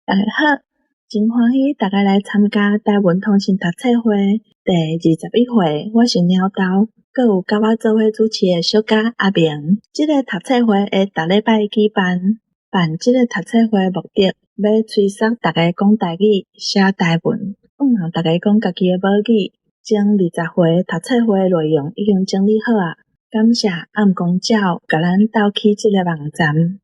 大家好，真歡喜大家來參加台文通訊讀冊會第21回。我是貓豆，閣有佮我做伙主持的小嘉阿明。這个讀冊會會逐禮拜舉辦，辦這个讀冊會目的，欲催促大家講台語、寫台文，向望大家講家己的母語。前20回讀冊會內容已經整理好矣，感謝暗公鳥共咱鬥起這个網站，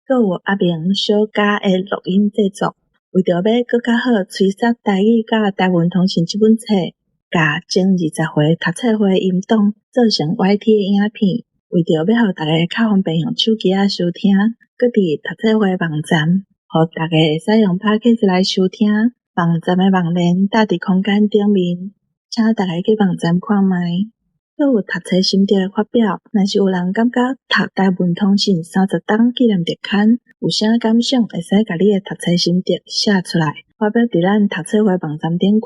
閣有阿明小嘉的錄音製作。為著欲閣較好催促台語佮台文通訊這本冊，共前20回讀冊會音檔做成 YT 的影片，為著欲予大家較方便用手機仔收聽，閣佇讀冊會網站，予大家會使用 Podcast 來收聽。網站的網連貼佇空間頂面，請大家去網站看覓。閣有讀冊心得的發表，若是有人感覺讀台文通訊30冬紀念特刊有啥感想，會使共你的讀冊心得寫出來，發表佇咱讀冊會網站頂懸。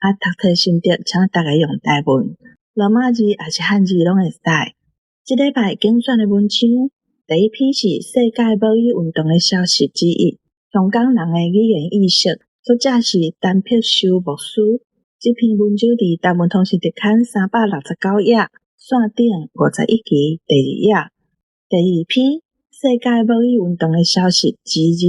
啊，讀冊心得請大家用台文、羅馬字抑是漢字攏會使。這禮拜揀選的文章，第一篇是世界母語運動的消息之一，香港人的語言意識，作者是陳柏修牧師。這篇文章佇台文通訊特刊369頁，線頂51期第二頁。第二篇世界母語運動的消息之二，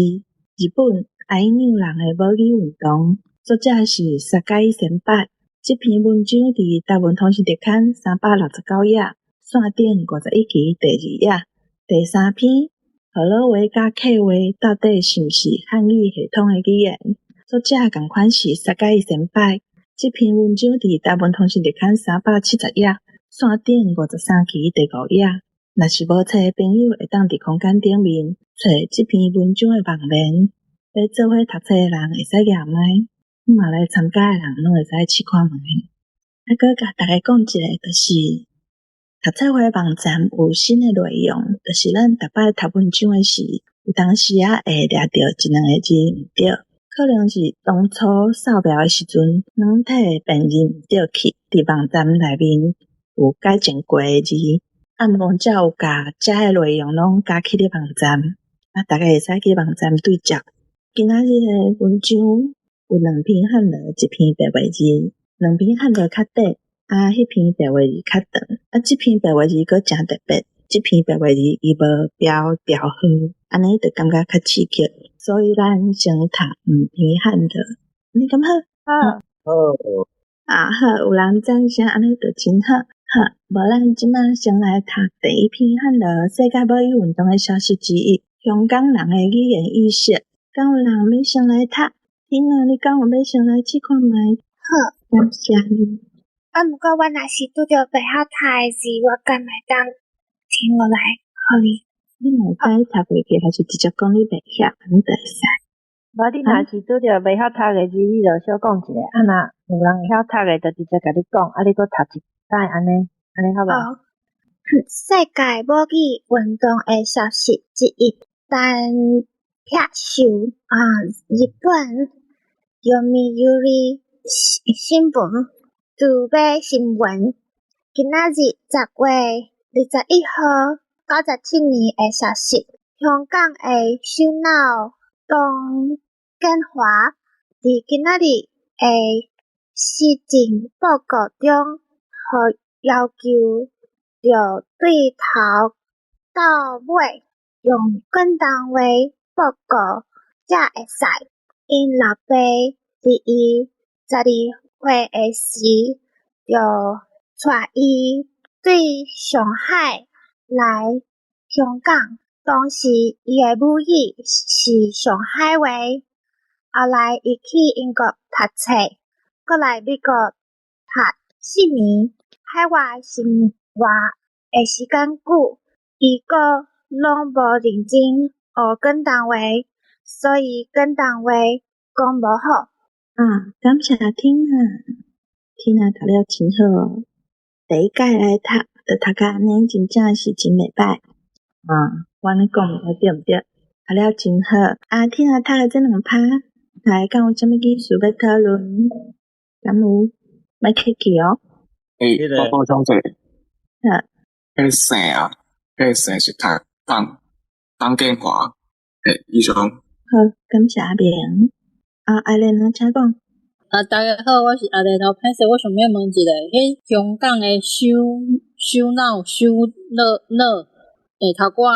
日本愛努人的母語運動，作者是沙蓋先輩。這篇文章佇台文通訊特刊369頁，線頂51期第二頁。第三篇河洛話佮客話到底是毋是漢語系統的語言？作者仝款是沙蓋先輩。這篇文章佇台文通訊特刊370頁，線頂53期第五頁。若是無冊的朋友，會當佇空間頂面揣這篇文章的網連，欲做伙讀冊的人會使舉麥，嘛來參加的人攏會使試看覓。啊，閣共大家講一下，就是讀冊會網站有新的內容，就是咱逐擺讀文章的時，有當時仔會掠著一兩个字毋對。可能是當初掃描的時陣，軟體辨認毋對去，佇網站內面有改正過的字，啊，毋過才有共遮的內容攏加去咧網站，啊，大家會使去網站對照。今仔日的文章有兩篇漢羅，一篇白話字，兩篇漢羅較短，啊，彼篇白話字較長，啊，這篇白話字閣誠特別，這篇白話字伊無標調號，按呢就感覺較刺激。所以咱先讀兩篇漢羅，按呢敢好？好。好。啊好，有人贊成，按呢就真好。好，無咱這馬先來讀第一篇漢羅，世界母語運動的消息之一，香港人的語言意識。敢有人欲先來讀？天啊，你敢有欲先來試看覓？好。感謝你。啊，毋過我若是拄著袂曉讀的字，我敢會當停落來，予你？你嘛會使讀過去，還是直接講你袂曉，按呢就會使。無，你若是拄著袂曉讀的字，你就小講一下。啊，若有人會曉讀的，就直接共你講，啊，你閣讀一擺，按呢，按呢好無？好。世界母語運動的消息之一，陳柏修啊，日本読売新聞都買新聞，今仔日10月21號97年的消息，香港的首腦董建華佇今仔日的施政報告中，予要求著對頭到尾用廣東話報告才會使。𪜶老爸佇伊12歲的時，就帶伊對上海來香港，當時伊的母語是上海話。後來伊去英國讀冊，閣來美國讀4年，海外生活的時間久，伊閣攏無認真學廣東話，所以廣東話講無好。啊，感謝天啊，天啊讀了真好哦。第一擺來讀，就讀甲按呢，真正是真袂䆀。啊，我按呢講毋知對毋對？讀了真好。啊，天啊讀的這兩趴，大家敢有啥物意思欲討論？敢有？莫客氣哦。欸，我補充一下。好。彼个姓啊，彼个姓是讀董，董建華。欸，以上。好，感謝阿明。啊，艾蓮娜，請講。啊，大家好，我是阿蓮。歹勢，我想欲問一下，彼香港的首首腦首腦腦，頭拄仔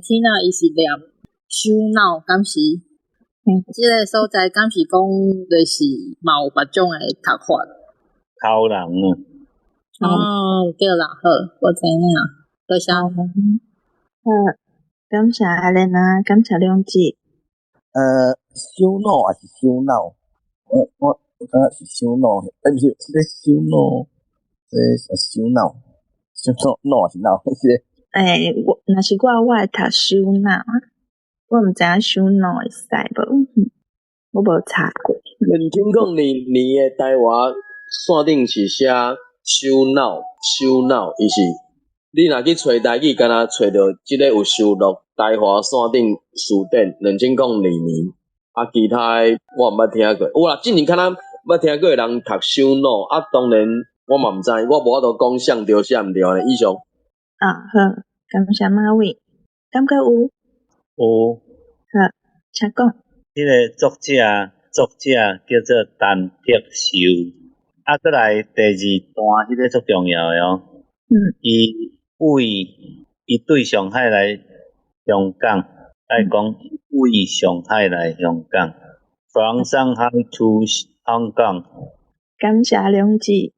Tina 伊是念首腦，敢是？嗯。這个所在敢是講就是嘛有別種的讀法？頭人啊。哦，對啦，好，我知影，多謝。好，感謝阿蓮娜，感謝梁志。首腦還是首腦？我感覺是首腦，毋是，這个首腦，這个首腦，首腦腦還是腦？彼個。我若是我，我會讀首腦，我毋知影首腦會使無，我無查過。2002年的台華線頂是寫首腦，首腦，伊是你若去揣台語，敢若揣著這个有收錄台華線頂辭典2002年。啊，其他的我毋捌聽過，有啦，之前敢若捌聽過人讀首腦，啊，當然我嘛毋知，我無法度講啥對啥毋對呢。以上。啊，好，感謝馬偉，敢閣有？有。好，請講。彼个作者叫做陳碧秀，啊，閣來第二段彼个足重要的哦。伊對上海來香港，愛講為上海來香港，From Shanghai to Hong Kong。感謝梁志，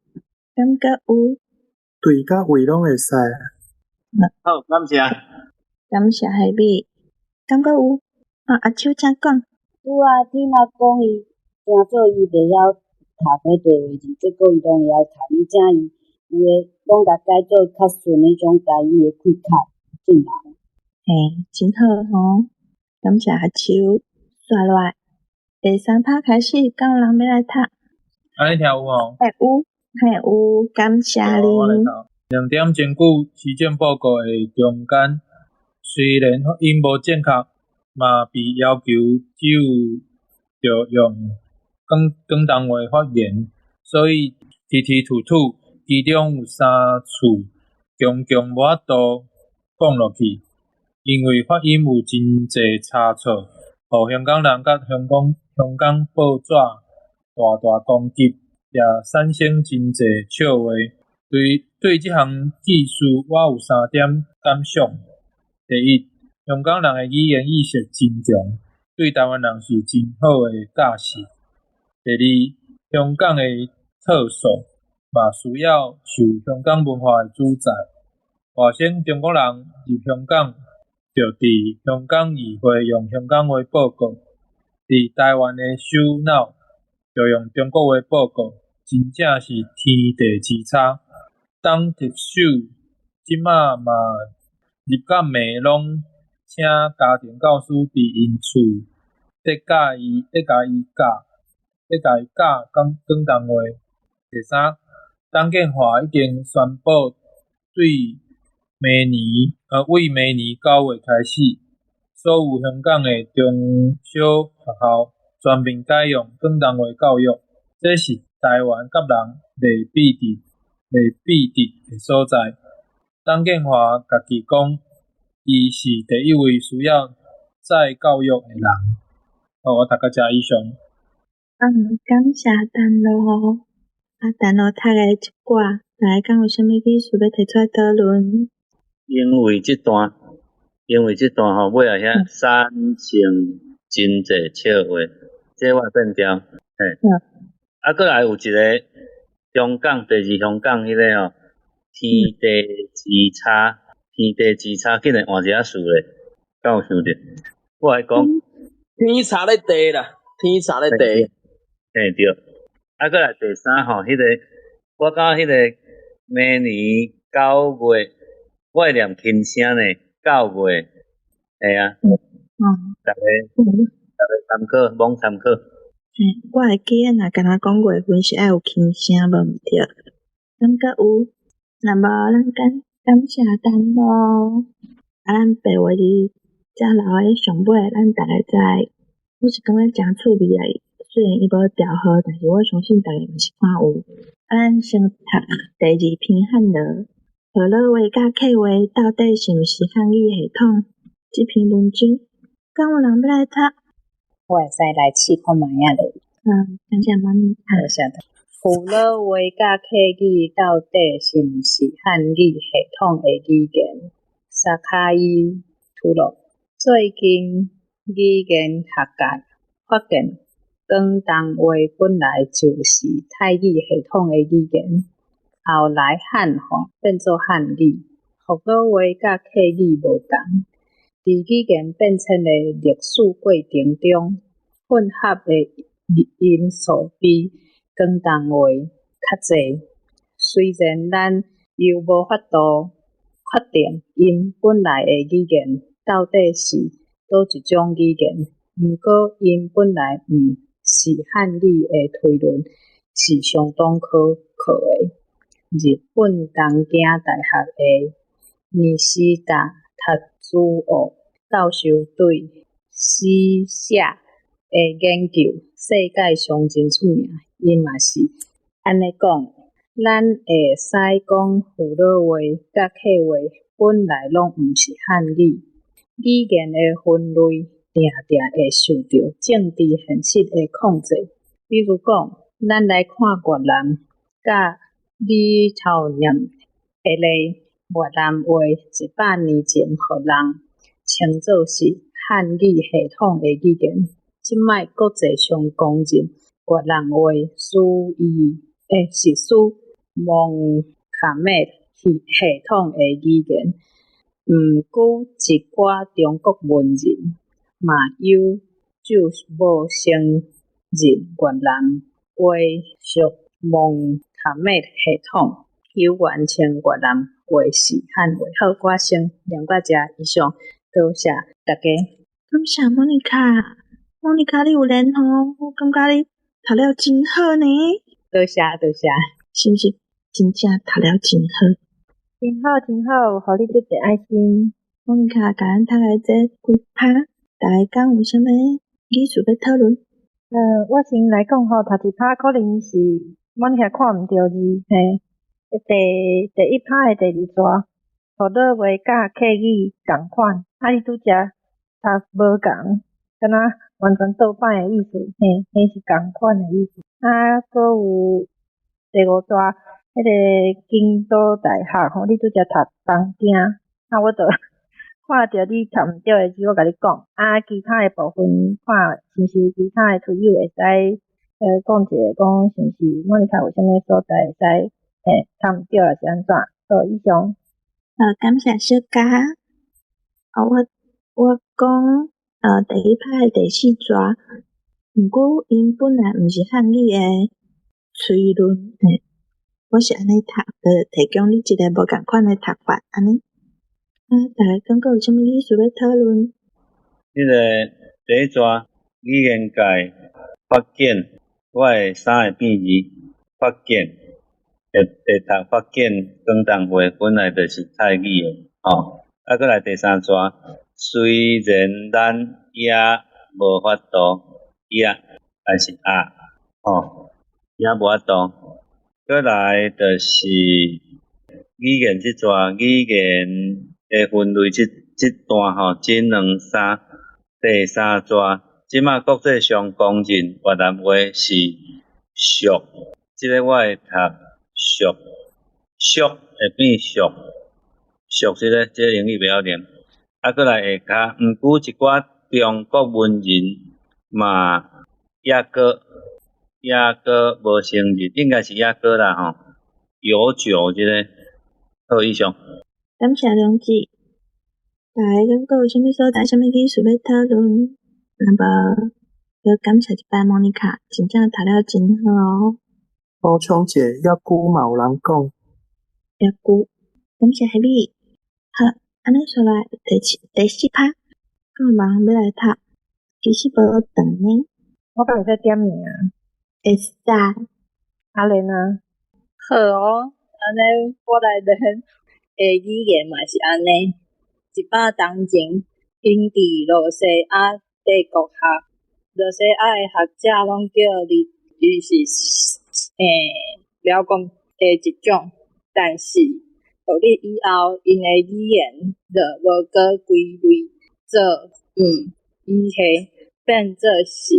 敢閣有？對佮為攏會使。好，感謝。感謝海美，敢閣有？啊，阿秋請講。拄仔 Tina 講伊聽做伊袂曉讀彼白話字，結果伊攏會曉讀，而且伊有的攏共改做較順彼種台語的開口進來。嘿，真好吼！感謝阿秋。煞落來，第三趴開始，敢有人欲來讀？按呢聽有無？會有，嘿有，感謝你。兩點真久，施政報告的中間，雖然發音無正確，嘛被要求只有著用廣東話發言，所以提提吐吐，其中有三處強強無法度講落去，因為發音有真濟差錯，予香港人佮香港報紙大大攻擊，也產生真濟笑話。對這項記事，我有三點感想。第一，香港人的語言意識真強，對台灣人是真好的教示。第二，香港的特首嘛需要受香港文化的主宰。外省中國人入香港，就佇香港議會用香港話報告；佇台灣的首腦就用中國話報告，真正是天地之差。董特首這馬嘛入甲罵攏請家庭教師佇𪜶厝咧共伊教講廣東話。第三，董建華已經宣布對明年9月開始，所有香港的中小學校全面改用廣東話教育，這是台灣佮人袂比得的所在。董建華家己講，伊是第一位需要再教育的人。好，我讀到遮以上。感謝陳露。啊，陳露讀的這寡，大家敢有啥物意思欲提出來討論？因為這段吼，尾仔遐產生真濟笑話，這我會變調。嘿。啊，閣來有一个香港，第二香港彼个吼，天地之差，天地之差，竟然換一個詞咧，敢有想著？我來講，天差咧地啦，天差咧地。嘿對。啊，閣來第三吼，彼个我感覺彼个明年9月，我會念輕聲呢，九月，嘿啊。逐个參考，罔參考。嘿，我會記得若敢若講月份是愛有輕聲，無毋對。感覺有，若無咱感謝陳露。啊，咱白話字遮留喺上尾，咱逐个再，我是感覺誠趣味啊！雖然伊無調號，但是我相信逐个嘛是看有。啊，咱先讀第二篇漢羅，河洛話佮客話到底是毋是漢語系統？這篇文章。敢有人欲來讀？我會使來試看覓仔咧。嗯，感謝莫妮卡。多謝。福佬話佮客語到底是毋是漢語系統的語言？薩卡伊吐露，最近語言學界發現，廣東話本來就是泰語系統的語言，後來漢化變做漢語。福佬話佮客語無仝，佇語言變遷的歷史過程中，混合的因素比廣東話較濟。雖然咱猶無法度確定𪜶本來的語言到底是佗一種語言，毋過𪜶本來毋是漢語的推論是相當可靠的。日本東京大學的尼西達達子夫教授對詩寫的研究世界上真出名，伊嘛是按呢講：咱會使講福佬話佮客話本來攏毋是漢語。語言的分類定定會受著政治現實的控制。比如講，咱來看越南佮裡頭念的例，越南話100年前予人稱做是漢語系統的語言，這擺國際上公認越南話屬於是屬蒙卡麥系統的語言。毋過一寡中國文人嘛猶就無承認越南話屬蒙卡麥系統，猶原稱越南話是漢話。好，我先念到遮，以上，多謝大家。感謝莫妮卡，莫妮卡你有練吼，我感覺你讀了真好呢。多謝多謝。是毋是真正讀了真好？真好真好，予你足濟愛心。莫妮卡共咱讀的這幾趴，大家敢有啥物意思欲討論？我先來講吼，頭一趴可能是莫妮卡看毋著字，嘿。第一趴的第二段，福佬話佮客語仝款，啊你拄則讀無仝，敢若完全倒擺的意思，嘿，彼是仝款的意思。啊，閣有第五段，彼个京都大學吼，你拄則讀東京，啊，我就看著你讀毋對的字，我共你講。啊，其他的部分看是毋是有其他的推友會使講一下，講是毋是莫妮卡有啥物所在會使讀毋對，抑是按怎？好，以上。感謝小佳。哦，我講第一趴的第四段，毋過𪜶本來毋是漢語的推論，嘿，我是按呢讀，提供你一个無仝款的讀法，按呢。啊，大家感覺有啥物意思欲討論？彼个第一段語言界發展，我會三个變字，發展會讀福建廣東話本來就是泰語的，吼。啊，閣來第三段，雖然咱猶無法度，猶還是啊，吼，猶無法度。閣來就是語言這段，語言的分類這段吼，這兩三第三段，這馬國際上公認越南話是屬，這个我會讀屬，屬會變屬，屬這個英語袂曉念。啊，閣來下跤，毋過一寡中國文人嘛，猶閣無承認，應該是猶閣啦吼。有酒這个，好，以上。感謝梁志。大家感覺有啥物所在、啥物意思欲討論？若無，閣感謝一擺莫妮卡，真正讀了真好哦。補充者，抑久嘛有人講。抑久，感謝海米。好，按呢紲來第七、第四趴，敢有人欲來讀？其實無長呢。我敢會使點名？會使。阿蓮啊。好哦，按呢我來練的語言嘛是按呢。100冬前，𪜶佇羅西亞帝國學，羅西亞的學者攏叫伊伊是寮國的一種，但是獨立以後，𪜶的語言就無閣歸類做語系變做是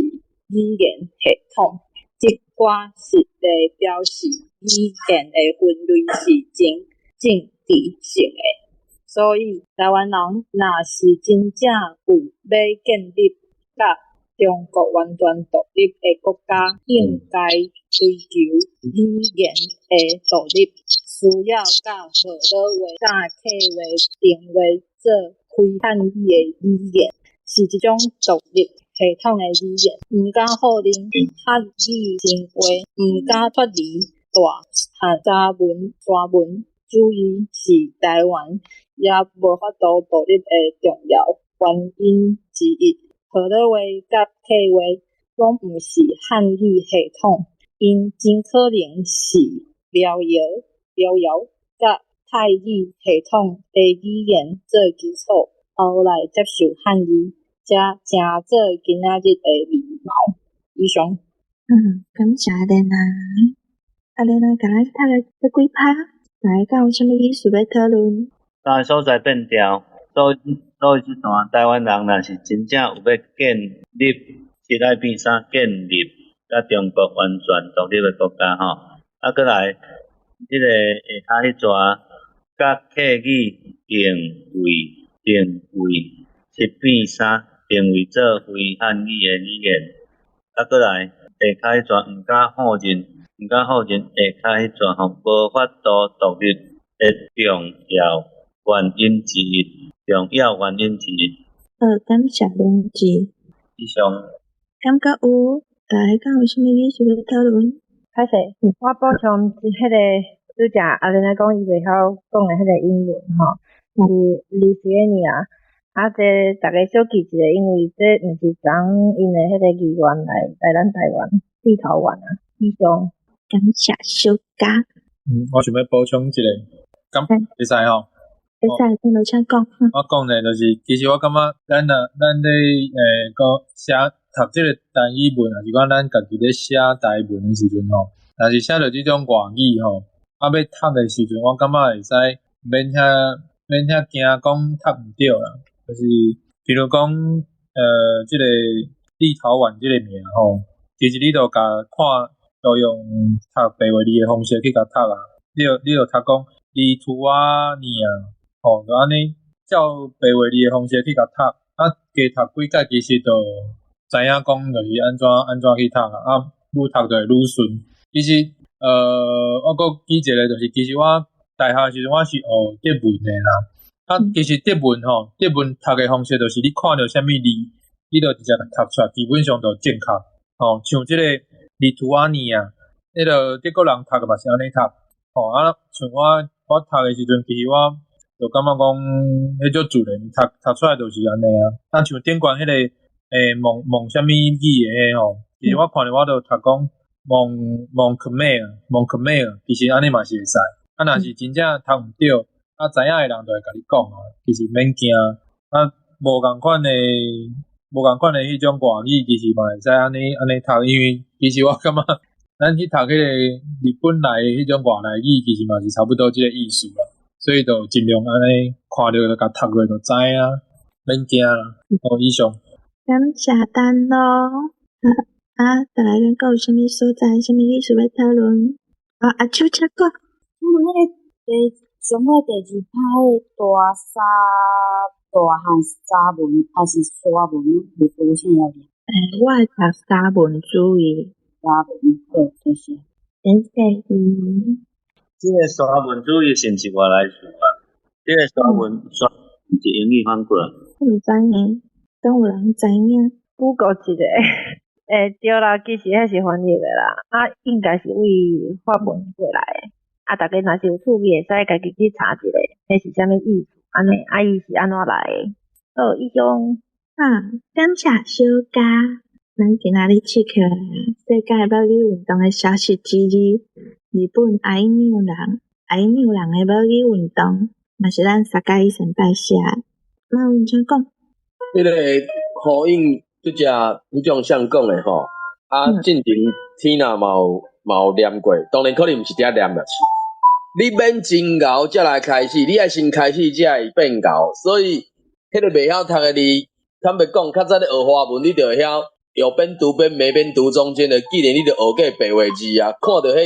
語言系統。這寡實例表示語言的分類是真政治性的。所以臺灣人若是真正有欲建立佮中國完全獨立的國家，應該追求語言的獨立，需要佮河洛話佮客話定位做非漢語的語言，是一種獨立系統的語言。毋敢否認漢語神話，毋敢脫離大漢沙文主義是臺灣猶無法度獨立的重要原因之一。河洛話佮客話攏毋是漢語系統，𪜶真可能是苗僑佮泰語系統的語言做基礎，後來接受漢字，才成做今仔日的面貌。以上。感謝阿蓮啊！阿蓮啊，共咱讀了這幾拍，大家敢有啥物意思欲討論？三个所在變調，所以這段臺灣人若是真正有欲建立七愛變三建立佮中國完全獨立的國家吼，啊，閣來彼个下跤彼逝佮客語定位七變三定位做非漢語的語言，啊，閣來下跤彼逝毋敢否認下跤彼逝吼無法度獨立的重要原因之一，重要原因之一。好，感謝林志。以上。感覺有，大家敢有啥物意思欲討論？歹勢，我補充彼个拄才阿玲仔講伊袂曉講的彼个英文吼，是 Lithuania。啊，這逐家小記一下，因為這毋是昨𪜶的彼個議員來咱臺灣立陶宛啊。以上。感謝小嘉。我想欲補充一下，敢會使吼？會使，聽到請講。我講的就是，其實我感覺咱若咱咧講寫讀這个台語文，抑是講咱家己咧寫台文的時陣吼，若是寫著這種外語吼，啊欲讀的時陣，我感覺會使免遐驚講讀毋著啦。就是比如講，這个立陶宛這个名吼，其實你著共看，著用讀白話字的方式去共讀啊。你著讀講利圖阿尼亞，吼，著按呢照白話字的方式去共讀，啊，加讀幾擺其實就知影講就是按怎去讀啊，啊，愈讀就會愈順。其實，我閣記一个，就是其實我大學時陣我是學德文的啦。啊，其實德文吼，德文讀的方式就是你看著啥物字，你就直接共讀出來，基本上就正確。吼，像這个利圖阿尼亞，彼个德國人讀的嘛是按呢讀。吼，啊，像我讀的時陣，其實我就感覺講，彼種自然讀出來就是按呢啊。啊，像頂懸彼个蒙啥物語的彼吼，其實我看著我就讀講蒙克梅爾，蒙克梅爾，其實按呢嘛是會使。啊，若是真正讀毋著，啊，知影的人就會共你講啊，其實免驚。啊，無仝款的彼種外語，其實嘛會使按呢讀，因為其實我感覺咱去讀彼个日本來的彼種外來語，其實嘛是差不多這个意思啦。所以就盡量按呢看著就共讀落就知啊，免驚啦。好，以上。感謝丹咯。啊，大家閣有啥物所在，啥物意思欲討論？啊，阿秋請講。請問彼个第上尾第二拍的大沙大漢沙文，抑是沙文，是有啥要念？我會讀沙文主義。沙文，好，謝謝。謝謝你。這个沙文主義是毋是外來詞啊？這个沙文是英語翻過來。我毋知影，敢有人知影？Google 一下。對啦，其實彼是翻譯的啦，啊，應該是為法文過來的。啊，逐家若是有趣味，會使家己去查一下，彼是啥物意思？按呢，啊，伊是按怎來的？好，以上。啊，感謝小嘉。咱今仔日試起來世界母語運動的消息之二，日本阿伊紐人的母語運動，嘛是咱薩蓋伊先輩寫的。馬文請講。彼个呼應拄才彼種像講的吼，啊，進前 Tina 嘛有念過，當然可能毋是佇遐念啦。你免真𠢕才來開始，你愛先開始才會變𠢕，所以彼个袂曉讀的字，坦白講，較早咧學華文，你就會曉有邊讀邊沒邊讀中間的。既然你著學過白話字啊，看著彼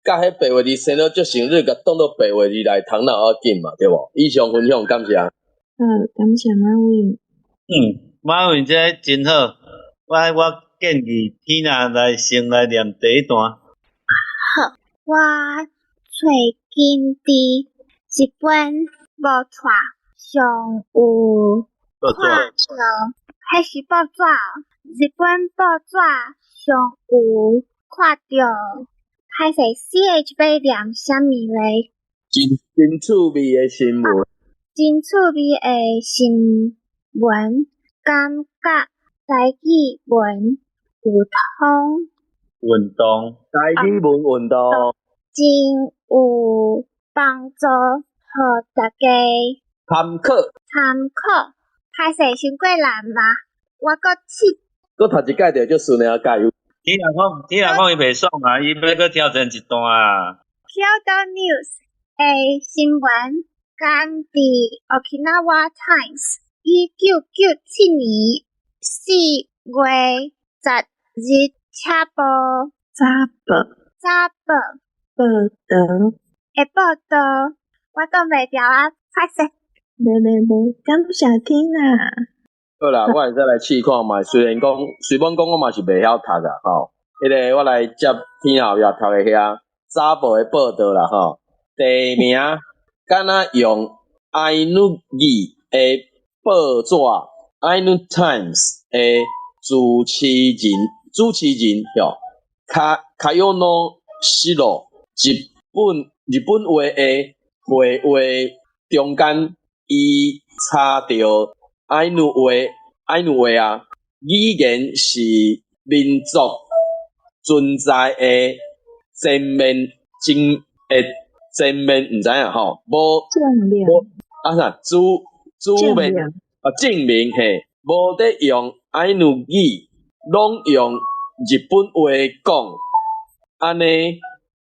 佮彼白話字生了足像，你共當做白話字來讀，若會較緊嘛，對無？以上分享，感謝。好，感謝馬偉。嗯，馬偉這个真好，我建議 Tina 來先來念第一段。好，我最近佇日本報紙上有看著，彼是報紙，日本報紙上有看著，歹勢 CH 欲念啥物咧？真趣味的新聞。真趣味的新聞，感覺台語文有通運動，台語文運動，真有幫助，予大家參考。參考。歹勢，傷過難嗎？我閣試。閣讀一擺就足順的，加油！天人講伊袂爽啊，伊欲閣挑戰一段啊。 Kyodo News 的新聞，敢佇 Okinawa Times 1997年4月10日車報早報早報報導的報導，我擋袂牢啊，歹勢。袂袂袂，感謝 Tina。好啦，我會使來試看覓。雖然講，雖罔講我嘛是袂曉讀啊，吼。彼个我來接天後壁讀的遐早報的報導啦，吼。地名敢若用愛努語的報紙《Ainu Times》的主持人吼，卡卡約諾西羅日本話的會話中間，伊插著愛努話啊，語言是民族存在的前面前的前面，毋知影吼，無無啊啥主面啊證明嘿，無咧用愛努語，攏用日本話講，按呢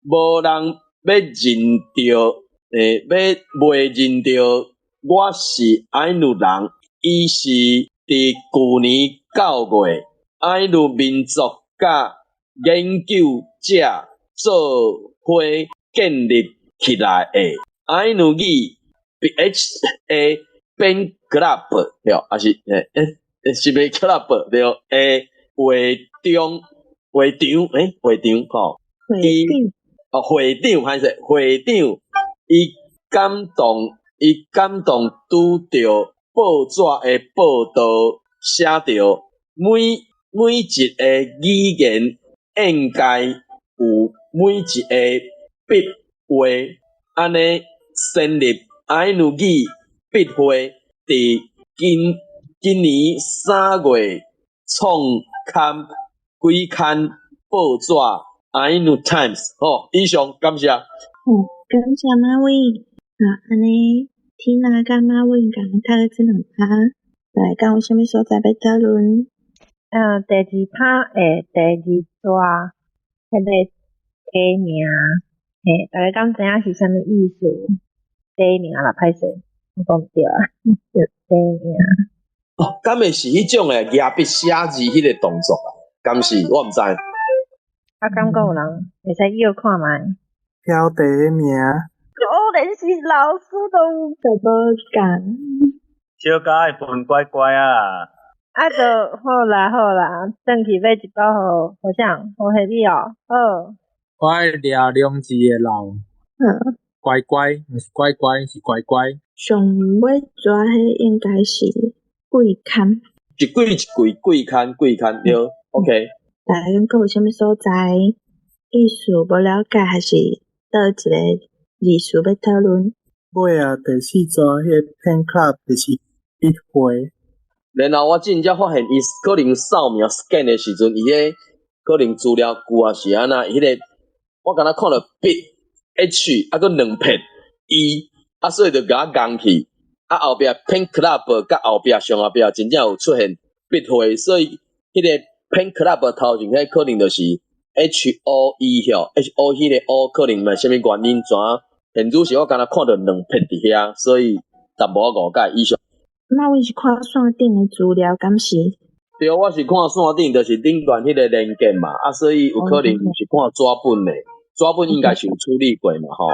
無人欲認著，欲袂認著我是愛努人。伊是佇舊年9月，愛努民族佮研究者做伙建立起來的愛努語 H A Pen Club 對，抑是是袂 Club 對的會長吼，伊哦會長歹勢會長，伊感動拄著報紙的報導寫著每一个語言應該有每一个筆畫，按呢成立愛努語筆會，佇今年3月創刊幾刊報紙《Ainu Times》。好，以上感謝。嗯，感謝馬偉。啊，按呢，Tina 佮馬偉共讀了這兩趴，來敢有啥物所在欲討論？第二趴的第二段，彼个地名，嘿，大家敢知影是啥物意思？地名啦，歹勢，我講毋對啊，地名。哦，敢會是彼種的舉筆寫字彼个動作啊？敢是？我毋知。啊，敢閣有人會使搖看覓？標題的名。可能是老師都都無仝。小可愛分乖乖啊！啊，就好啦好啦，轉去買一包予予啥？予蝦米哦，好。我愛掠兩字的老。乖乖，毋是乖乖，是乖乖。上尾逝彼應該是季刊。一季一季季刊季刊對，OK。大家閣有啥物所在意思無了解，還是佗一个字詞欲討論？尾仔第四逝彼个 pen club 就是筆會。然後我真正發現，伊可能掃描 scan 的時陣，伊彼可能資料舊啊是按怎，彼个我敢若看著筆 H 啊，閣兩撇 E 啊，所以就共我仝去。啊，後壁 pen club 佮後壁上後壁真正有出現筆會，所以彼个 pen club 頭前彼可能就是 H O E 吼，H O 彼个 O 可能嘛啥物原因怎？現主是我敢若看著兩撇佇遐，所以淡薄仔誤解以上。那阮是看線頂的資料，敢是？對，我是看線頂，就是頂懸彼个連結嘛，啊，所以有可能毋是看紙本的，紙本應該是有處理過嘛，吼。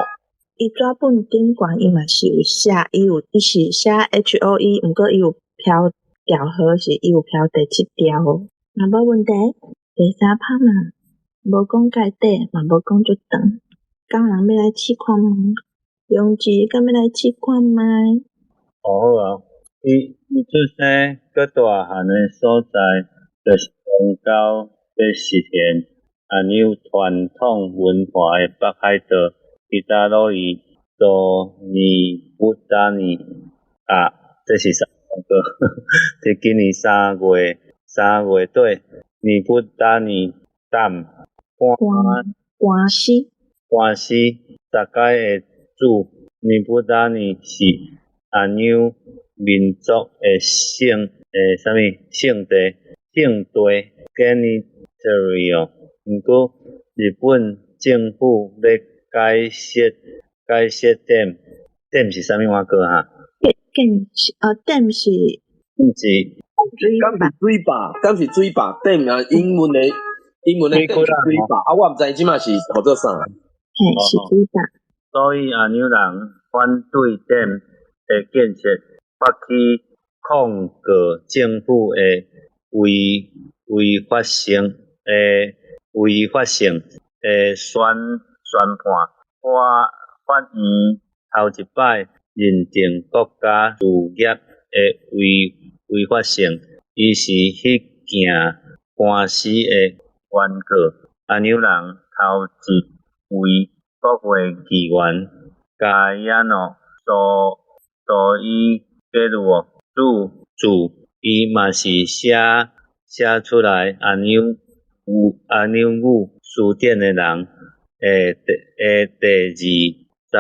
伊紙本頂懸伊嘛是有寫，伊有伊是寫 HOE，毋過伊有標調號，是伊有標第七條。嘛無問題，第三拍嘛，無講介短，嘛無講足長。敢有人欲來試看覓？楊志敢欲來試看覓？哦好啊，伊伊出生閣大漢的所在，就是宗教欲實現阿紐傳統文化的北海道彼得魯伊多尼布達尼啊，這是啥個？佇今年3月底，尼布達尼擔官官司官司十屆的主尼布達尼是阿紐民族的聖的啥物聖地聖地 Ganitary 哦，毋過日本政府欲改設改設點點是啥物碗糕哈？點是哦，點是毋是敢是水壩？敢是水壩？點啊，英文的點是水壩啊，我毋知這馬是號做啥。嘿，是水壩。所以阿紐人反對點的建設，發起控告政府的違違法性的違法性的宣判。法法院頭一擺認定國家事業的違違法性，伊是彼件官司的原告。阿紐人頭一位國會議員加耶諾蘇蘇伊加入哦，主注伊嘛是寫寫出來阿紐語阿紐語詞典的人的第的第二查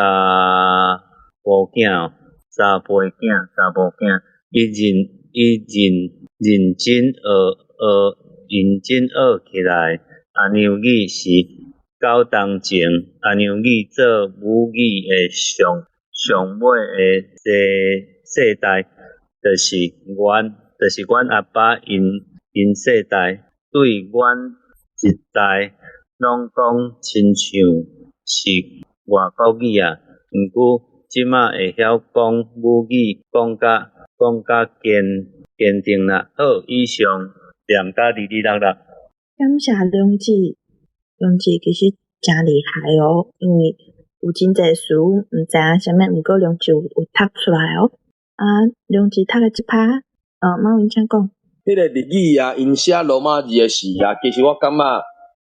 埔囝，查埔囝，查某囝，伊認伊認認真學學認真學起來，阿紐語是九冬前阿紐語做母語的上上尾的世世代，就是阮，就是阮阿爸𪜶𪜶世代，對阮一代攏講親像是外國語啊。毋過這馬會曉講母語，講甲講甲堅堅定啦。好，以上念甲哩哩落落。感謝梁志，梁志其實誠厲害哦，因為有真濟詞毋知影啥物，毋過梁志有有讀出來哦。啊，梁志讀的這拍，馬文請講。彼個日語啊，𪜶寫羅馬字的時啊，其實我感覺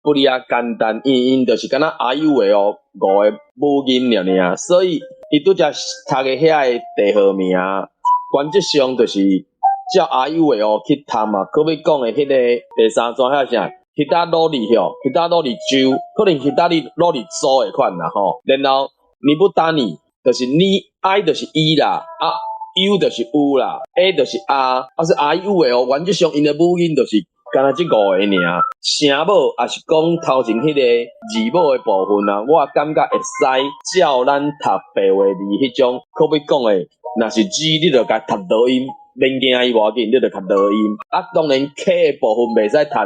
不哩啊簡單，因為𪜶就是敢若啊 U 的哦五個母音爾爾，所以伊拄才讀的遐个地號名，原則上就是照啊 U 的哦去讀嘛。閣欲講的彼个第三段遐啥？彼搭努力吼，彼搭努力州，可能彼搭你努力州的款啦吼。然後尼布達尼就是尼 I 就是 E 啦，啊 U 就是 U 啦，A 就是 R，啊是 R U 的哦。原則上𪜶的母音就是敢若這五个爾，聲母也是講頭前彼個字母的部分啊，我感覺會使照咱讀白話字彼種，閣欲講的，若是 G，你就共讀濁音，免驚伊無要緊，你就讀濁音。啊，當然 K 的部分袂使讀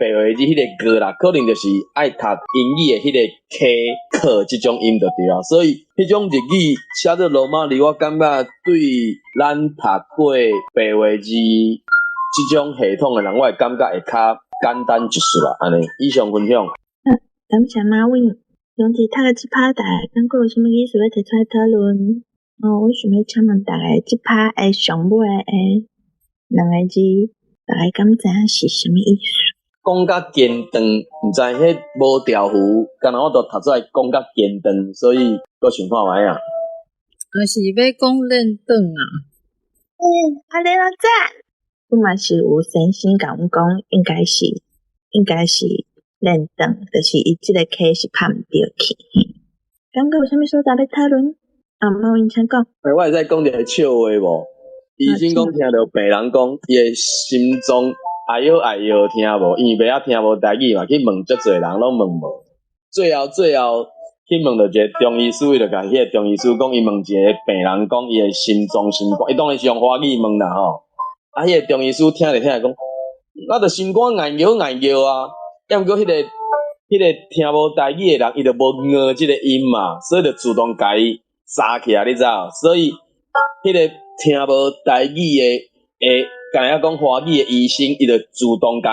白話字彼个 G 啦，可能就是愛讀英語的彼個 K、K 這種音就對啊。所以彼種日語寫做羅馬字，我感覺對咱讀過白話字這種系統的人，我會感覺會較簡單一絲啦。按呢，以上分享。感謝馬偉，楊志讀的這拍，大家感覺有啥物意思欲提出來討論？哦，我想欲請問大家，這拍的上尾的兩个字，大家敢知影是啥物意思？講甲堅長，毋知彼無調符，敢若我都讀出來講甲堅長，所以閣想看覓啊。還是欲講練轉啊？欸，阿玲阿讚，我嘛是有先生共阮講，應該是練轉，就是伊這个 K 是拍毋著去。感覺有啥物所在欲討論？啊，馬文請講。欸，我會使講一个笑話無？醫生講聽著病人講，伊的心臟哎喲哎喲聽無，因為袂曉聽無台語嘛，去問足濟人攏問無。最後最後，彼去問著一个中醫師，伊就共彼个中醫師講，伊問一个病人講伊的心臟心肝，伊當然是用華語問啦吼。啊，彼个中醫師聽著聽著講，啊，著心肝硬叫硬叫啊，抑毋過彼个聽無台語的人，伊就無𢫏這个音嘛，所以就自動共伊查起來，你知無？所以彼个聽無台語的會，敢若講華語的醫生，伊就自動共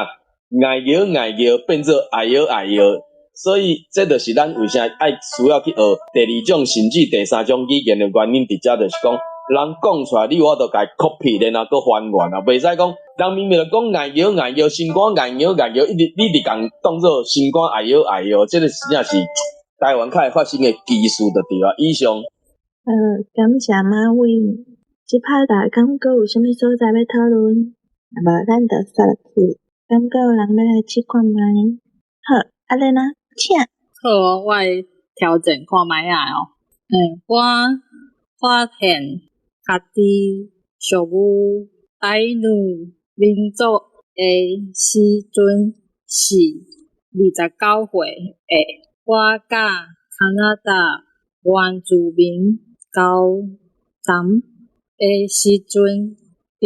硬叫硬叫變做哎喲哎喲。所以這就是咱為啥愛需要去學第二種甚至第三種語言的原因，佇遮就是講，人講出來，你有法度共伊 copy，然後閣還原啊，袂使講人明明就講硬叫硬叫，心肝硬叫硬叫，一直你一直共當做心肝哎喲哎喲，這個實在是台灣較會發生的技術就對啊。以上。感謝馬偉，這擺大家閣有啥物所在欲討論？若無咱就煞落去。敢閣有人欲來試看覓？好，阿蓮啊，請。好哦，我來調整看覓仔哦。我發現家己屬於愛努民族的時陣是29歲的。我佮加拿大原住民交談的時陣，佇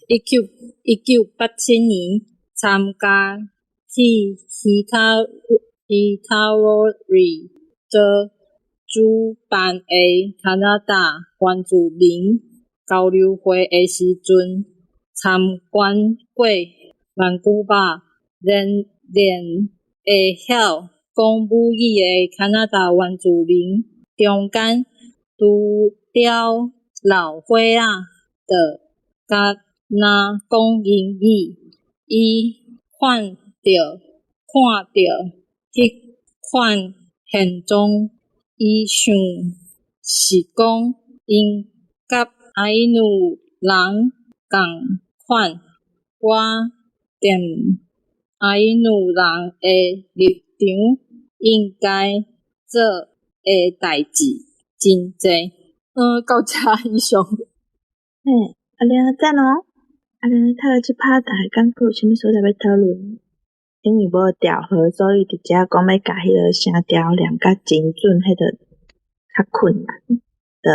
1987年參加去希塔羅瑞州主辦的加拿大原住民交流會的時陣，參觀過萬古壩，連連會曉講母語的加拿大原住民中間，除了老歲仔就敢若講英語。伊看著彼款現象，伊想是講𪜶佮愛努人仝款。我踮愛努人的立場，應該做的代誌真濟。到遮以上。嘿，阿蓮讚哦！阿蓮讀到這拍，大家敢閣有啥物所在欲討論？因為無調和，所以佇遮講欲共彼个聲調念較精準，彼个較困難。就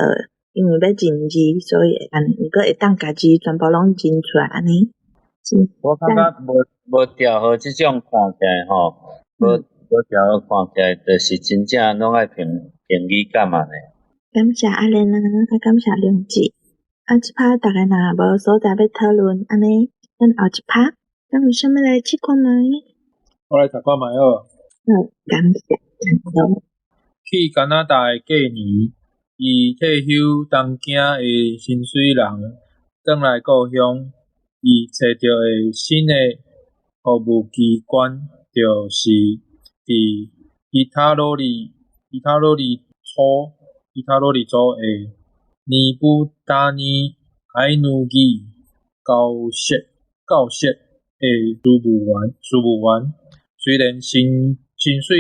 因為欲認字，所以會按呢。毋過會當共字全部攏認出來按呢。我感覺無調和這種看起來吼，無調和看起來，就是真正攏愛憑語感啊呢。感謝阿蓮啊，啊感謝梁志。啊，這拍逐家若無所在欲討論，按呢，咱後一拍，咱有啥物來試看覓？我來讀看覓好。好，感謝。去加拿大的隔年，伊退休東京的薪水人轉來故鄉，伊揣著的新的服務機關，就是佇伊塔羅里州的尼布達尼愛努語教室的事務員。雖然薪水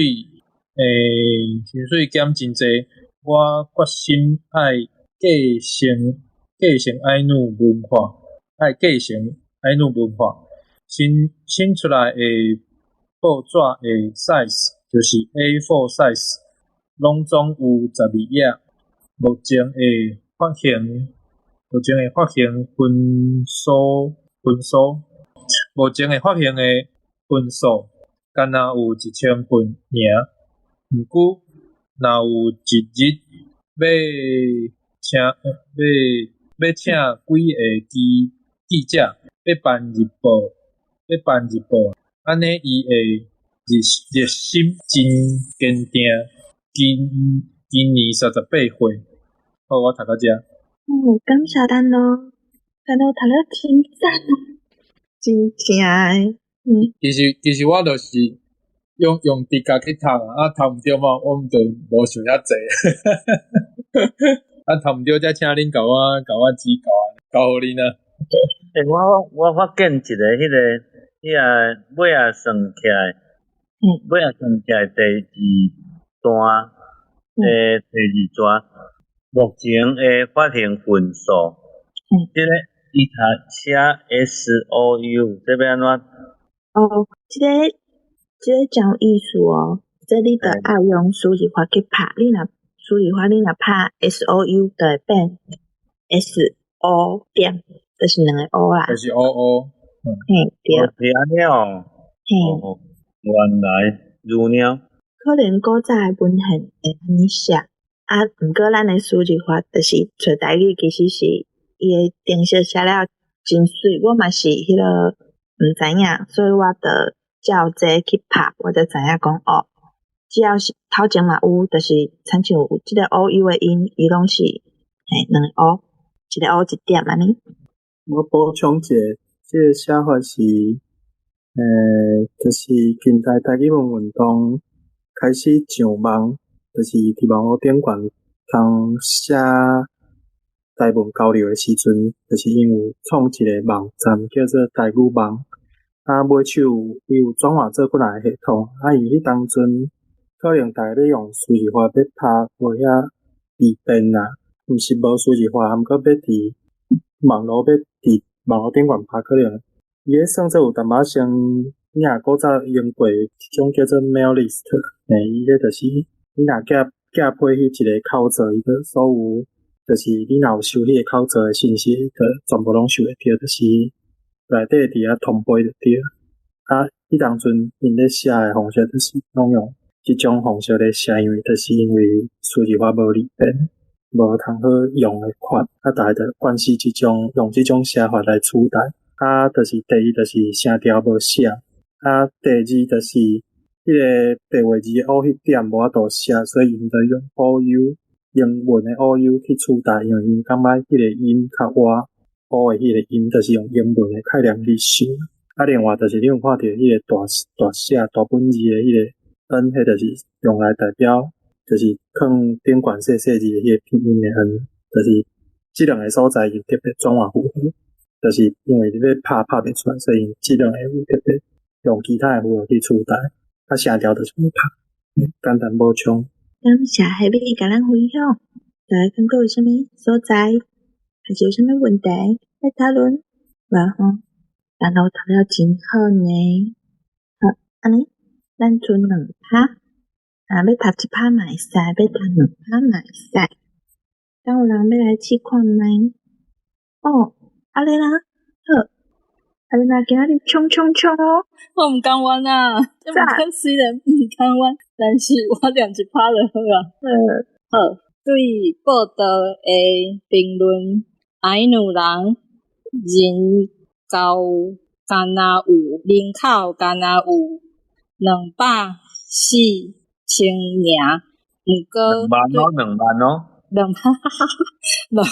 減真濟，我決心愛繼承愛努文化，愛繼承愛努文化。新出來的報紙的 size 就是 A4 size，攏總有12頁。目前的發行的份數，敢若有1000份爾。毋過，若有一日欲請幾个記者欲辦日報，按呢伊會熱心真堅定。今年38歲。好，我讀到遮。哦，感謝丹囉，丹囉讀了真讚，真正的。其實我就是用直覺去讀啊，讀毋著嘛，我毋就無想遐濟。啊，讀毋著才請恁共我指教啊，交予恁啊。欸，我發現一个彼个尾仔算起來，尾仔算起來第二段，目前的發行份數，這个伊讀寫 SOU，這欲按怎？哦，這个真有意思哦。這這你著愛用輸入法去拍，你若輸入法你若拍 SOU 就會變 SO 點，就是兩个 O 啦。就是 O O。嘿，對。是按呢哦。嘿。哦，原來如爾。可能古早的文獻會按呢寫，啊，毋過咱的輸入法就是揣台語，其實是伊的程式寫了真媠，我嘛是彼个毋知影，所以我就照這去拍，我才知影講哦，只要是頭前嘛有，就是親像有這个 OU 的音，伊攏是嘿兩个 O，一个 O 一點按呢。我補充一下，這个寫法是，就是近代台語文運動開始上網，就是佇網路頂懸通寫台文交流的時陣，就是𪜶有創一个網站叫做台語網，啊，尾手伊有轉換做幾若个系統，啊，因為彼當陣可能逐个欲用輸入法欲拍無遐利便啦，毋是無輸入法，毋過欲佇網路欲佇網路頂懸拍，可能伊彼算做有淡薄仔先你若古早用過一種叫做 mail list，伊彼就是你若寄寄批彼一个口座，伊就所有就是你若有收彼个口座的信息，就全部攏收會著，就是內底佇遐通報就對。啊，彼當陣𪜶咧寫的方式就是攏用這種方式咧寫，因為就是因為輸入法無利便，無通好用的款，啊，逐个就慣勢這種用這種寫法來取代。啊，就是第一就是聲調無寫，啊，第二就是彼个白話字的 O 彼點無法度寫，所以𪜶就用 OU 英文的 OU 去取代，因為𪜶感覺彼個音較倚 O 的彼個音，就是用英文的概念去想。啊，另外就是你有看著彼个大大寫大本字的彼个 N，彼就是用來代表，就是囥頂懸細細字的彼個拼音的 N，就是這兩个所在有特別轉換符號，就是因為你欲拍拍袂出來，所以這兩个有特別用其他的符號去取代。啊，聲調就是無拍，簡單補充。感謝黑米共咱分享，大家感覺有啥物所在，還是有啥物問題欲討論？無吼，咱都讀了真好呢。好，按呢，咱賰兩拍，啊，欲讀一拍嘛會使，欲讀兩拍嘛會使。敢有人欲來試看覓？哦，阿麗娜，好，阿麗娜今仔日衝衝衝哦！我毋甘願啊，這毋敢雖然毋甘願，但是我念一拍就好啊。好，對報道的評論，愛努人人口敢若有人口敢若有240,000爾，毋過兩萬哦，兩萬哦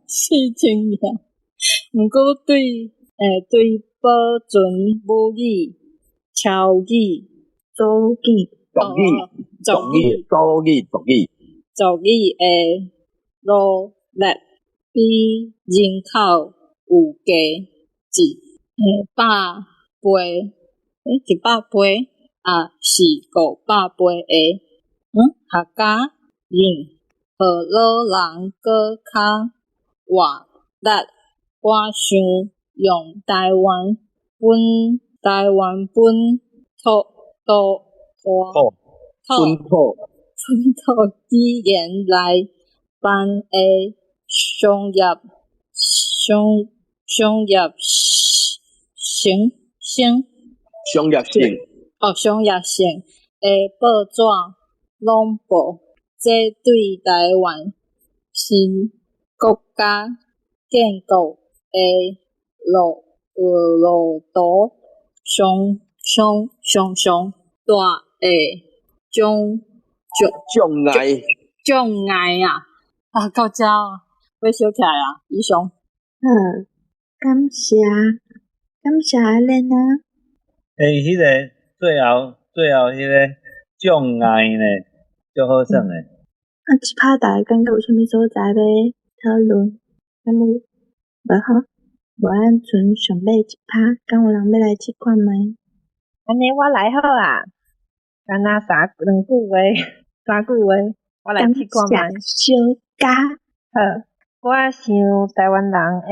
，24,000爾，毋過對對保存母語、超語、族語、族語、族語、族語、族語、族語的努力，比人口有加100倍，100倍抑是500倍的客家人，予老人閣較活力。我想用台灣本土土土本土本土語言來翻譯商業商商業性性商業性哦，商業性的報紙廣播，這對台灣新國家建國的路途上上上上大的障障礙障礙啊！啊，到遮欲燒起來啊！以上。好，感謝感謝阿蓮啊。欸，彼個最後最後彼個障礙呢，足好耍的。啊，這拍大家感覺有啥物所在欲討論？敢有？無吼，無咱賰上尾一拍，敢有人欲來試看覓？按呢我來好啊，敢若三兩句話，三句話，我來試看覓。小嘉。好，我想台灣人的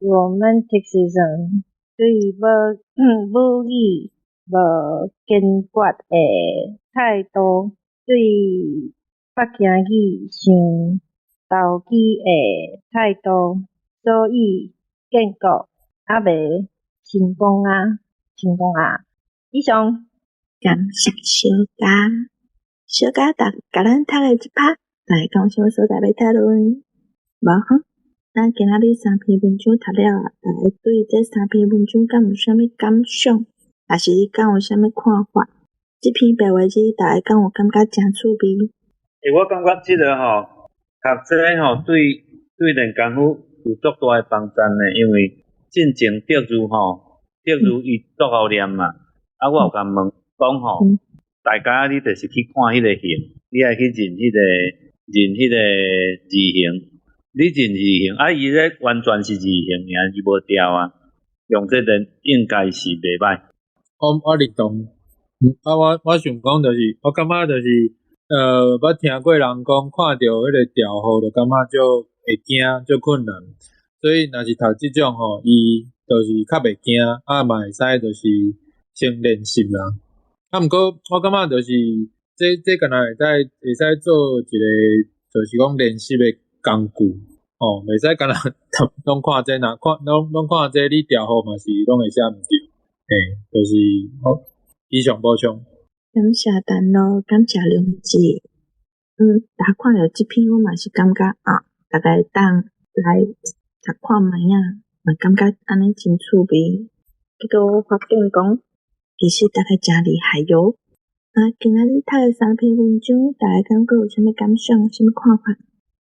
romanticism 對母語無堅決的態度，對北京語想投機的態度，所以建國猶未成功啊！成功啊！以上。感謝小佳，小佳逐共咱讀的這拍，來講啥物所在欲討論？無吼？咱今仔日三篇文章讀了啊，大家對這三篇文章敢有啥物感想？抑是你敢有啥物看法？這篇白話字，大家敢有感覺誠趣味？欸，我感覺這个吼，讀這吼，對對練功夫有足大的幫助呢，因為進前德字吼，德字伊足𠢕念嘛，啊，我有共問講吼，大家你就是去看彼個形，你愛去認彼個認彼個字形，你認字形，啊，伊咧完全是字形爾，伊無調啊，用這個應該是袂䆀。我認同，啊，我想講就是，我感覺就是，捌聽過人講，看著彼個調號就感覺足會驚，足困難，所以若是讀這種吼，伊就是較袂驚，啊嘛會使就是先練習啦。啊，毋過我感覺就是，這敢若會使做一個，就是講練習的工具，吼，袂使干焦攏看這，若看攏攏看這，你調號嘛是攏會寫毋著，嘿，就是好，以上補充。感謝陳露，感謝梁志。逐看著這篇，我嘛是感覺啊，逐家會當來讀看覓仔，嘛感覺按呢真趣味。結果我發現講，其實逐家誠厲害喲。啊，今仔日讀的三篇文章，大家感覺有啥物感想，啥物看法？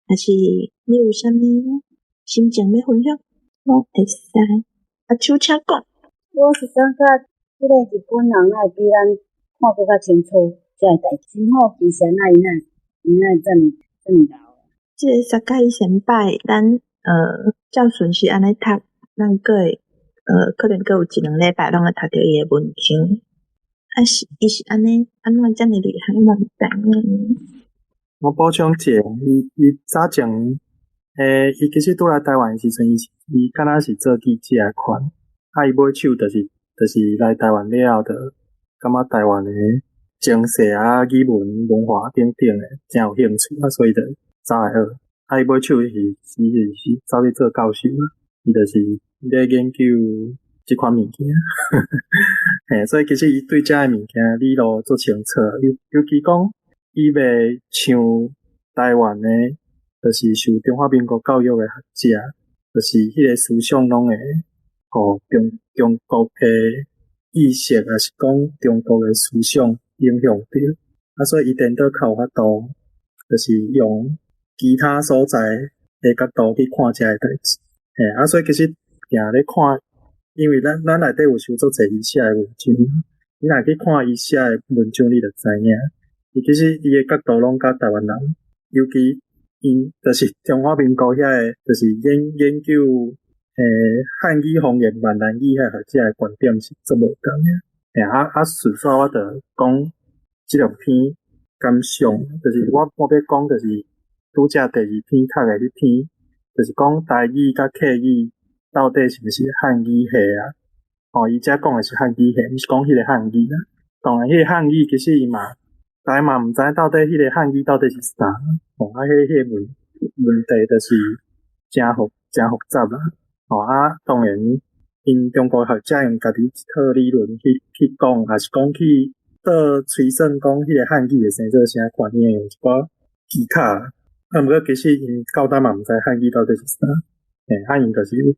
抑是你有啥物心情欲分享，攏會使。阿秋請講。我是感覺這个日本人會比咱看閣較清楚，這个代誌。真好奇啥那伊那伊那遮爾遮爾老。這个沙蓋先擺，咱照順序按呢讀，咱閣會可能閣有一兩禮拜攏會讀著伊的文章。啊是，伊是按呢，按怎遮爾厲害，我毋知影。我補充一下，伊早前，伊其實拄來台灣的時陣，伊敢若是做記者的款，啊，伊尾手就是來台灣了後，就感覺台灣的情勢啊、語文、文化等等的誠有興趣，啊，所以就走來學。啊，伊尾手是走去做教授，伊就是咧研究這款物件。嘿，所以其實伊對這个物件理路足清楚，尤其講伊袂像台灣的，就是受中華民國教育的學者，就是彼个思想攏會予中國的意識，抑是講中國的思想影響著，啊，所以伊顛倒較有法度，就是用其他所在的角度去看這个代誌。嘿，啊，所以其實定咧看，因為咱內底有收足濟伊寫的文章，你若去看伊寫的文章，你就知影，伊其實伊的角度攏佮台灣人，尤其𪜶就是中華民國遐个，就是研究漢語方言、閩南語遐學者的觀點是足無仝的。嘿，啊啊，順續我就講這兩篇感想，就是我欲講就是拄才第二篇讀的彼篇，就是講台語佮客語到底是毋是漢語系啊？哦，伊遮講的是漢語系，毋是講彼个漢語啦。當然，彼个漢語其實伊嘛，大家嘛毋知到底彼个漢語到底是啥。哦，啊，彼个問題就是誠複雜啦。哦啊，當然，𪜶中國學者用家己一套理論去講，抑是講去倒推算講彼个漢語會生做啥款，伊會用一寡技巧。啊，毋過其實𪜶到今嘛毋知漢語到底是啥。嘿，啊，𪜶就是有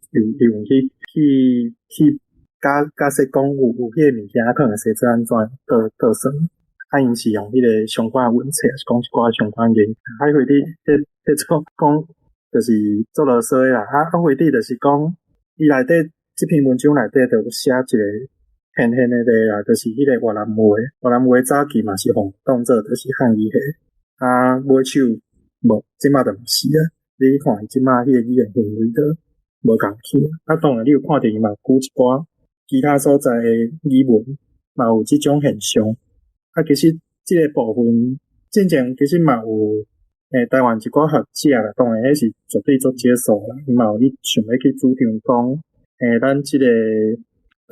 去假設講有彼個物件，可能生做按怎倒算。啊，𪜶是用彼個相關的文冊，抑是講一寡相關研究。啊，彼彼彼種講就是足囉嗦的啦。啊啊，回底就是講，伊內底這篇文章內底就有寫一個顯現的例啦，就是彼個越南話，越南話早期嘛是予當做就是漢語系，啊，尾手無，這馬就毋是啊。你看伊這馬彼個語言行為都無仝去。啊，當然你有看著伊嘛舉一寡其他所在的語文，嘛有這種現象。啊，其實這个部分進前其實嘛有，台灣一寡學者啦，當然彼是絕對足少數啦，伊嘛有去想欲去主張講，咱這个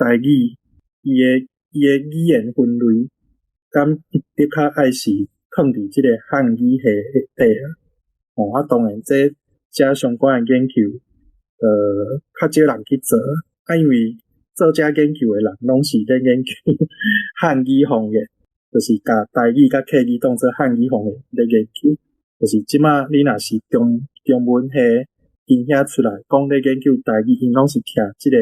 台語，伊的伊的語言分類，敢的確愛是囥佇這個漢語系內底啊？吼，啊，當然這遮相關的研究，較少人去做，啊，因為做這研究的人攏是咧研究漢語方言，就是共台語佮客語當做漢語方言咧研究。就是這馬你若是中文系𪜶遐出來講咧研究台語，𪜶攏是徛這個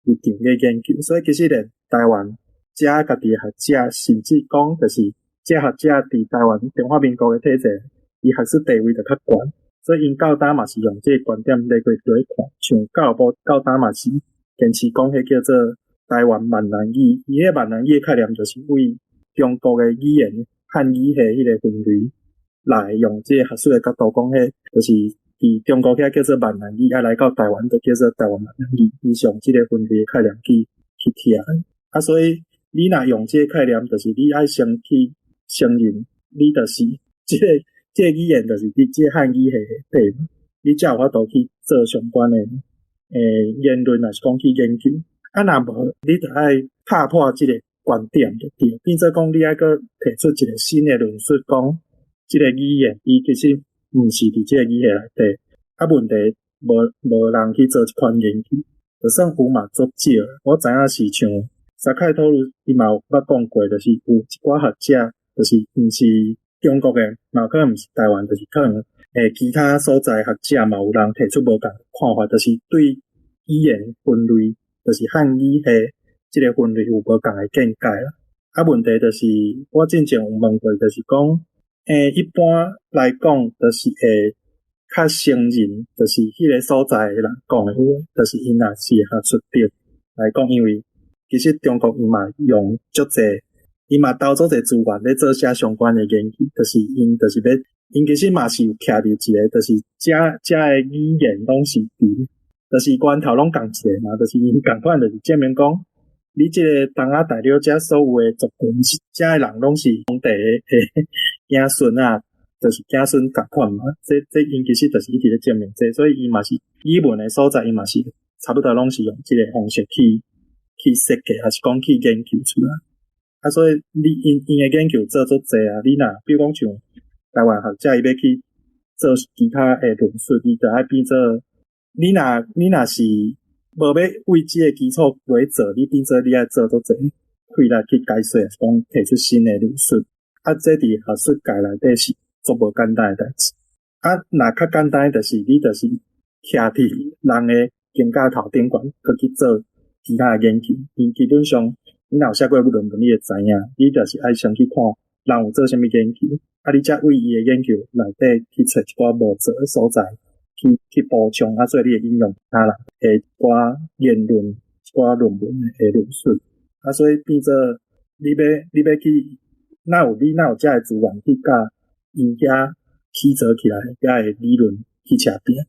立場咧研究。所以其實連台灣遮家己的學者，甚至講就是這學者佇台灣中華民國的體制，伊學術地位就較懸，所以𪜶到今嘛是用這個觀點來去來看，像教育部到今嘛是堅持講彼叫做台灣閩南語，伊彼閩南語的概念就是為中國的語言漢語系彼個分類來用這個學術的角度講，彼就是佇中國遐叫做閩南語，啊來到台灣就叫做台灣閩南語，伊是用這個分類的概念去聽。啊，所以你若用這個概念，就是你愛先去承認，你就是這個語言就是佇這個漢語系內底，你才有法度去做相關的言論，抑是講去研究。啊，若無，你就愛打破這個觀點就對，變做講你愛閣提出一個新的論述，講這個語言伊其實毋是佇這個語系內底。啊，問題無人去做這款研究，就算有嘛足少。我知影是像沙凱托魯伊嘛有捌講過，就是有一寡學者，就是毋是中國的，嘛可能毋是台灣，就是可能其他所在學者嘛有人提出無仝看法，就是對語言分類，就是漢語系這個分類有無仝的見解啦。啊，問題就是我之前有問過，就是講，一般來講，就是會較承認，就是彼個所在的人講的話，就是𪜶若是學術的來講，因為其實中國伊嘛用足濟，伊嘛投足濟資源咧做啥相關的研究，就是𪜶就是欲，𪜶其實嘛是有徛佇一個，就是遮遮的語言攏是佇，就是源頭攏仝一個嘛，就是𪜶仝款，就是證明講，你這個東亞大陸遮所有的族群，遮的人攏是當地的子孫啊，就是子孫仝款嘛。這𪜶其實就是一直咧證明這，所以伊嘛是語文的所在，伊嘛是差不多攏是用這個方式去設計，抑是講去研究出來。啊，所以你𪜶的研究做足濟啊，你若比如講像台灣學者，伊欲去做其他的論述，伊就愛變做你若是無欲為這個基礎來做，你變做你愛做足濟氣力去解說，抑是講提出新的論述。啊，這佇學術界內底是足無簡單的代誌。啊，若較簡單的就是你就是徛佇人的肩胛頭頂懸，閣去做其他的研究。因基本上，你若有寫過論文，你會知影，你就是愛先去看人有做啥物研究，啊，你才為伊的研究內底去揣一寡無做的所在，去補充，啊，所以你會引用他人的一寡言論、一寡論文的論述。啊，所以變做你欲去，你若有遮的資源去佮𪜶遐起做起來，遐的理論去捙拚，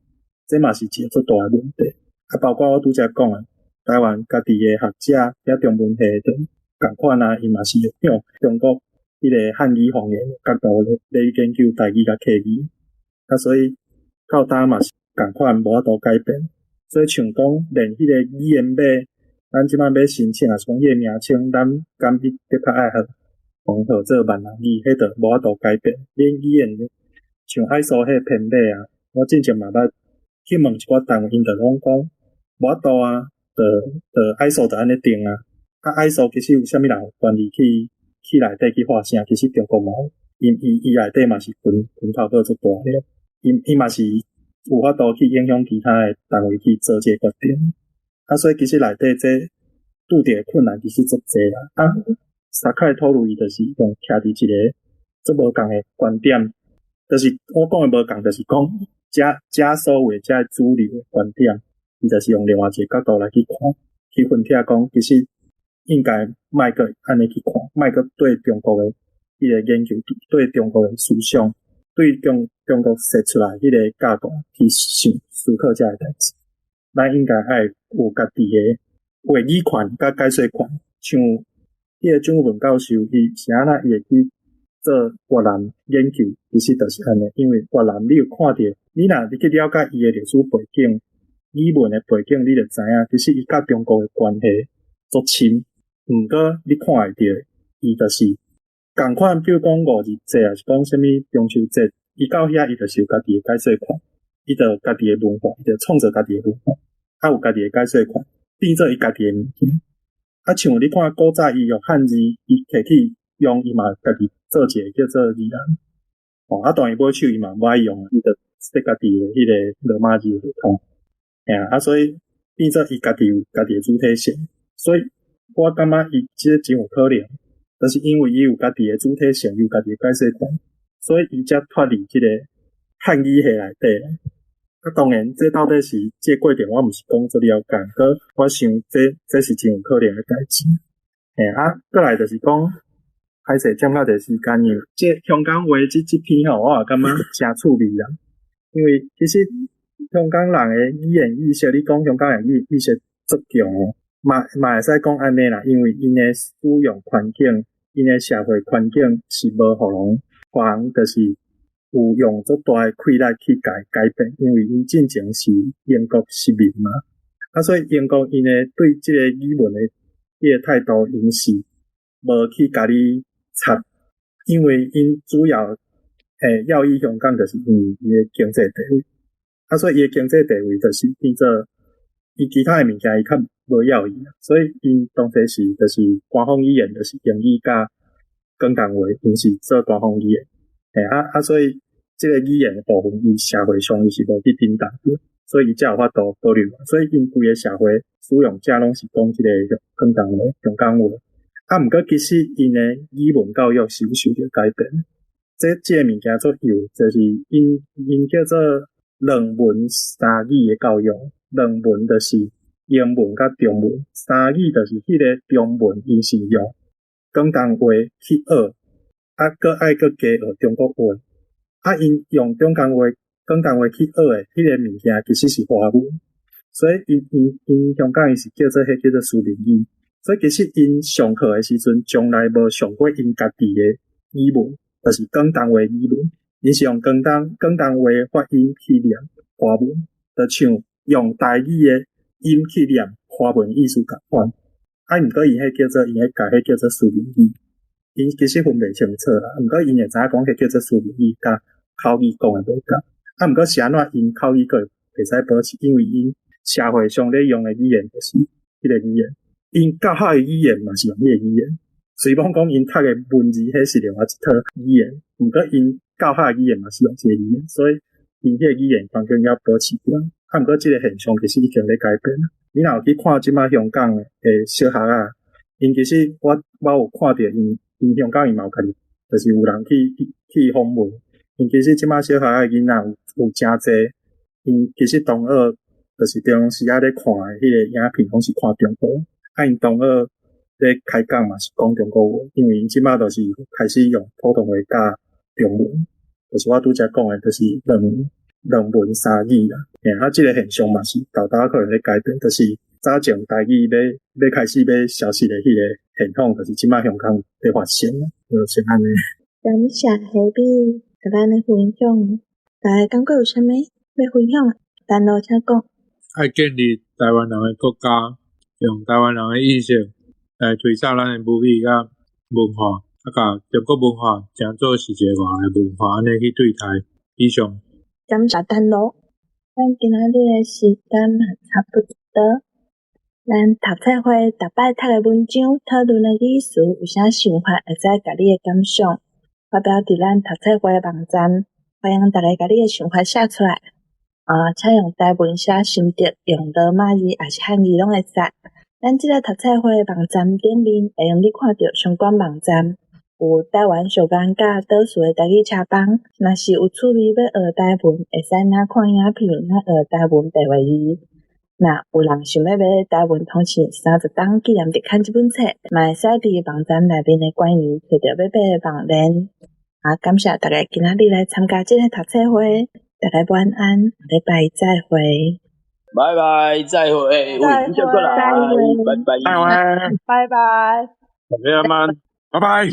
這嘛是一個足大的問題。啊，包括我拄才講的，台灣家己的學者，遐中文系的仝款啊，伊嘛是會用中國彼個漢語方言的角度咧研究台語佮客語。啊，所以到今嘛是仝款無法度改變。所以像講連彼個語言碼，咱這擺欲申請，抑是講彼個名稱，咱敢的確愛予講號做閩南語，彼就無法度改變。連語言像 ISO 彼個編碼啊，我之前嘛捌去問一寡單位，𪜶就攏講無法度啊，就 ISO 就按呢定啊。啊，ISO 其實有啥物人有權利去內底去發聲？其實中國嘛有，伊內底嘛是拳頭閣足大咧，伊嘛是有法度去影響其他的單位去做這個決定。啊，所以其實內底這拄著的困難其實足濟啦。啊，沙凱吐魯伊就是用徛佇一個足無仝的觀點，就是我講的無仝，就是講遮所謂遮主流的觀點，伊就是用另外一個角度來去看，去分析講，其實應該莫閣按呢去看，莫閣對中國的彼個研究，對中國的思想，對中國設出來彼個架構去想思考遮个代誌。咱應該愛有家己的話語權佮解說權，像彼個蔣富文教授，伊是按怎伊會去做越南研究，其實就是按呢，因為越南你有看著，你若你去了解伊的歷史背景、語文的背景，你就知影，其實伊佮中國的關係足深。毋過你看會著，伊就是仝款，比如講五日節，抑是講啥物中秋節，伊到遐伊就是有家己的解說權，伊就有家己的文化，伊就創造家己的文化，啊有家己的解說權，變做伊家己的物件。啊，像你看古早伊用漢字，伊提去用，伊嘛家己做一个叫做字人。哦，啊，當伊買手伊嘛無愛用，伊就設家己的彼个羅馬字系統。嘿啊，啊，所以變做伊家己有家己的主體性，所以我感覺伊這個真有可能，就是因為伊有家己的主體性，伊有家己的解說權，所以伊才脫離這個漢語系內底啦。啊，當然，這到底是這個過程，我毋是講足了解，閣我想這這是真有可能的代誌。嘿啊，閣來就是講，歹勢佔較濟時間，因為這香港話這這篇吼，我也感覺誠趣味啦。因為其實香港人的語言意識，你講香港人語言意識足強的，嘛嘛會使講按呢啦，因為𪜶的使用環境、𪜶的社會環境是無予人，予人就是有用足大的氣力去共伊改變，因為𪜶進前是英國殖民嘛，啊，所以英國𪜶的對這个語文的彼个態度，𪜶是無去共你插，因為𪜶主要要意香港就是因為伊的經濟地位，啊，所以伊的經濟地位就是變做伊其他的物件伊較無要伊，所以𪜶當初時就是官方語言就是英語佮廣東話，𪜶是做官方語言，嘿啊啊，所以這个語言的部分，伊社會上伊是無去震動著，所以伊才有法度保留，所以𪜶規个社會使用者攏是講這个廣東話、香港話，啊，毋過其實𪜶的語文教育是有受著改變。這這个物件足有，就是𪜶𪜶叫做兩文三語的教育，兩文就是英文佮中文，三語就是彼個中文，𪜶是用廣東話去學，啊，閣愛閣加學中國話，啊，𪜶用中港話、廣東話去學的彼個物件，其實是華文，所以𪜶𪜶𪜶香港𪜶是叫做彼叫做書面語，所以其實𪜶上課的時陣，從來無上過𪜶家己的語文。就是廣東話語文，𪜶是用廣東廣東話發音去念華文，就像用台語的音去念華文意思仝款。啊，毋過𪜶彼叫做𪜶彼共彼叫做書面語，𪜶其實分袂清楚啦。毋過𪜶會知影講彼叫做書面語，佮口語講的無仝。啊，毋過是按怎𪜶口語閣會使保持，因為𪜶社會上咧用的語言就是彼个語言，𪜶教學的語言嘛是用彼个語言。雖罔講𪜶讀的文字，彼是另外一套語言，毋過𪜶教學的語言嘛是用這個語言，所以𪜶彼个語言環境猶保持著。啊，毋過這个現象其實已經咧改變。你若有去看這擺香港的小學仔，𪜶其實我我有看著𪜶𪜶香港伊嘛有家己，就是有人去去訪問，𪜶其實這擺小學仔的囡仔有有誠濟，𪜶其實同學就是平常時仔咧看的彼个影片，攏是看中國的，啊，𪜶同學咧開講嘛是講中國話，因為𪜶這擺就是開始用普通話佮中文，就是我拄才講的，就是兩兩文三語啦。嘿，啊，這个現象嘛是沓沓可能咧改變，就是早前台語欲欲開始欲消失的彼个現象，就是這擺香港咧發生啦，就先按呢。感謝下邊共咱的分享，大家感覺有啥物欲分享？等落請講。愛建立台灣人的國家，用台灣人的意識來推廣咱的母語佮文化，啊，共中國文化誠做是一个外來文化，按呢去對待。以上。感謝丹羅，咱今仔日的時間嘛差不多。咱讀冊會逐擺讀的文章、討論的語詞有啥想法，會使共你的感想發表佇咱讀冊會的網站，歡迎大家共你的想法寫出來。啊，請用台文寫心得，用羅馬字抑是漢字攏會使。咱這个讀冊會網站頂面會用你看著相關網站，有台灣小班佮島嶼的台語車幫。若是有趣味欲學台文，會使若看影片，若學台文白話字。若有人想欲買台文通訊三十冬紀念特刊這本冊，嘛會使佇網站內面的關於揣著欲買的網連。啊，感謝大家今仔日來參加這个讀冊會，大家晚安，下禮拜再會。拜拜，再會，再會，拜拜，拜拜，拜拜，拜拜。